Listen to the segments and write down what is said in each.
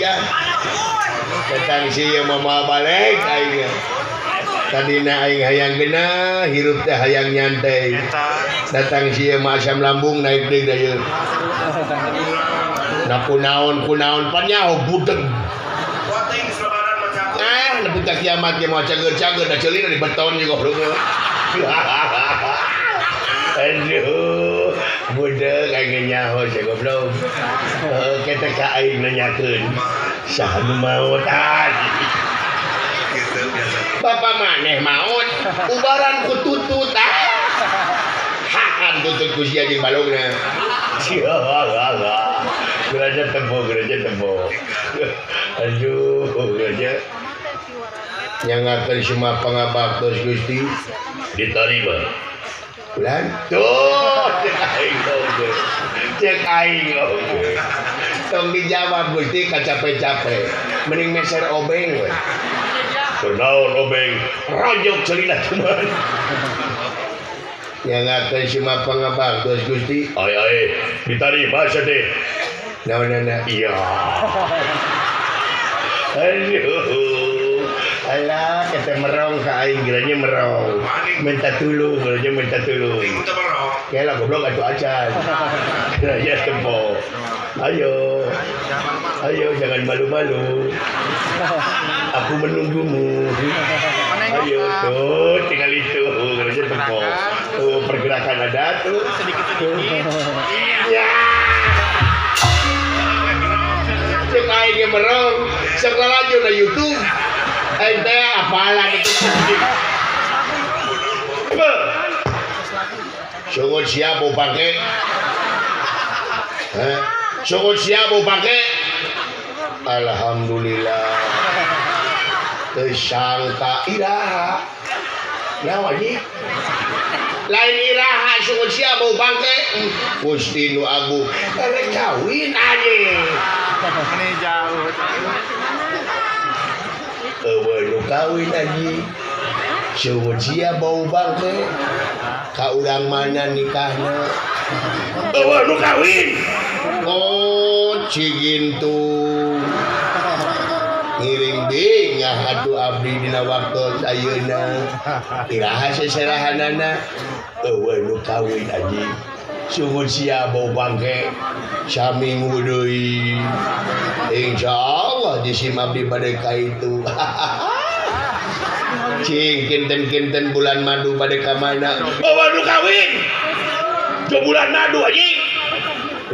balik ah. Datang si ieu mah balik aing. Tadina aing hayang geunah, hirup teh hayang nyantai. Datang si ieu mah asam lambung naik deui da ieu. Nah kunaon kunaon pan nyaho budeg. Ah, nepi ka kiamat ge moal cager-cager da ceulina di beton juga goblok. Aduh, budeg aing nyaho sia goblok. Heuh, kita ka aing nanyakeun. Saha nu maot ah. Bapak maneh maot, ubaran ku tutut ah. Hakan tutut ku sia jeung balongna. Geraja tempo, geraja tempo. Aduh, geraja. Nyangakeun semua pangabaktos Gusti diterima. Bulan tuh cek aing oge. Cek aing oge. Tong dijawab Gusti kacape-cape. Mending meser obeng we. Kunaon obeng? Rojok celina cuman. Nyangakeun semua pangabaktos Gusti. Ai ai diterima sedih. Naonana iya. Aduh. Alah, kata merong ka aing geranya merong. Minta tulung, geranya minta tulung. Kela goblok atuh acan. Geranya tempo. Ayo. Ayo jangan malu-malu. Aku menunggumu. Ayo tuh, tinggal itu geranya tempo. Tuh pergerakan ada tuh. Sedikit-sedikit. Iya. Cek aing ge merong, sok lalajo na YouTube. Aing teh apalan itu. Sungut siap bau bangke. Hah? Sungut siap bau bangke. Alhamdulillah. Teu sangka iraha. Naon anjing? Lain iraha sungut siap bau bangke. Gusti nu agung. Erek kawin anjing. Ini jauh. Eueuh nu kawin anjing. Sungut sia bau bangke. Ka urang mana nikahna? Eueuh nu kawin. Oh, cigintung. Ngiring bingah atuh abdi dina waktu ayeuna. Iraha seserahanana? Eueuh nu kawin anjing. Sungut sia bau bangke. Saminggu deui. Insyaallah disim abdi bade ka itu. Cing kinten-kinten bulan madu bade ka mana? Eueuh nu kawin. Teu bulan madu anjing.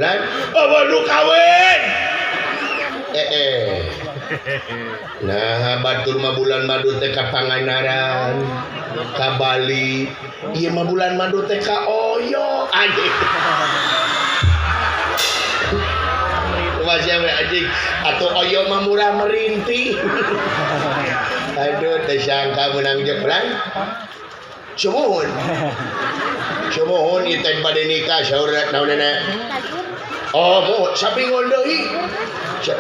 Lan eueuh nu kawin. Nah, batur mah bulan madu teh ka Pangandaran, ka Bali. Ieu mah bulan madu teh ka Oyo anjing. Masih anjing atau Oyo mah murah merintih. Aduh, teu sangka meunang jeplan. Sumuhun. Sumuhun ieu teh bade nikah saur naonana. Oh, mau sapingon deui.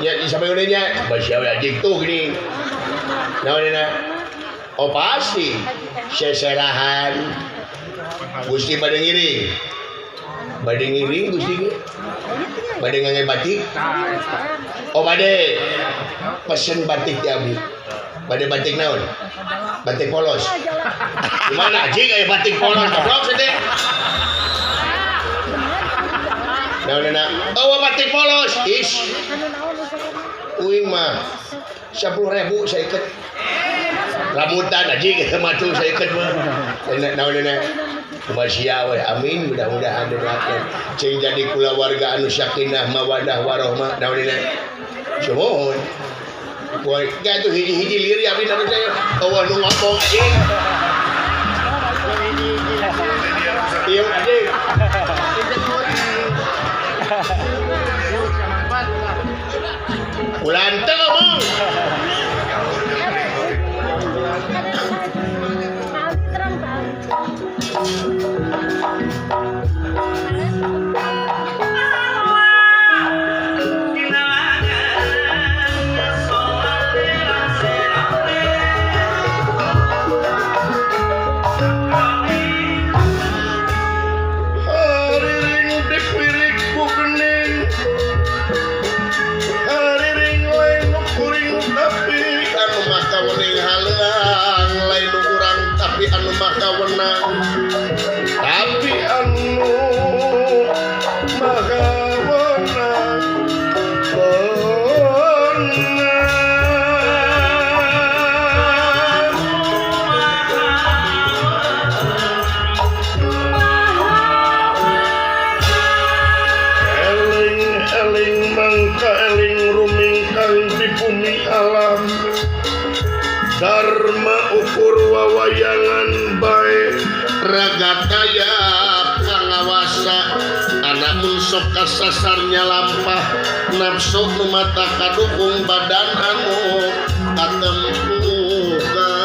Nya sapingon deui nya. Basi we anjing tuh gini. Naonana? Oh, pasti seserahan. Gusti bade ngiring. Bade ngiring Gusti ge. Bade ngangge batik. Oh, bade. Pesen batik ti abdi. Bade batik naon? Batik polos. Gimana anjing aya batik polos goblok teh? Naonana? Oh, batik polos. Is. Uing mah 10.000 saiket. Rambutan anjing eta mah tuh saiket mah. Naonana? Kumaha sia we amin mudah-mudahan doakeun. Cing jadi kulawarga anu sakinah mawadah warohmah naonana? Sumuhun. Poe ge atuh hiji-hiji lieur ya abdi teh eueuh nu ngomong anjing. Ieu anjing. Ulan teu ngomong. Hariring dipirik ku gening, hariring lain Dharma ukur wawayangan bae ragataya pangawasa anak mun sok kasasarnya lampah nafsu nu mata kadukung badan anu katempukan.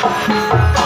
Thank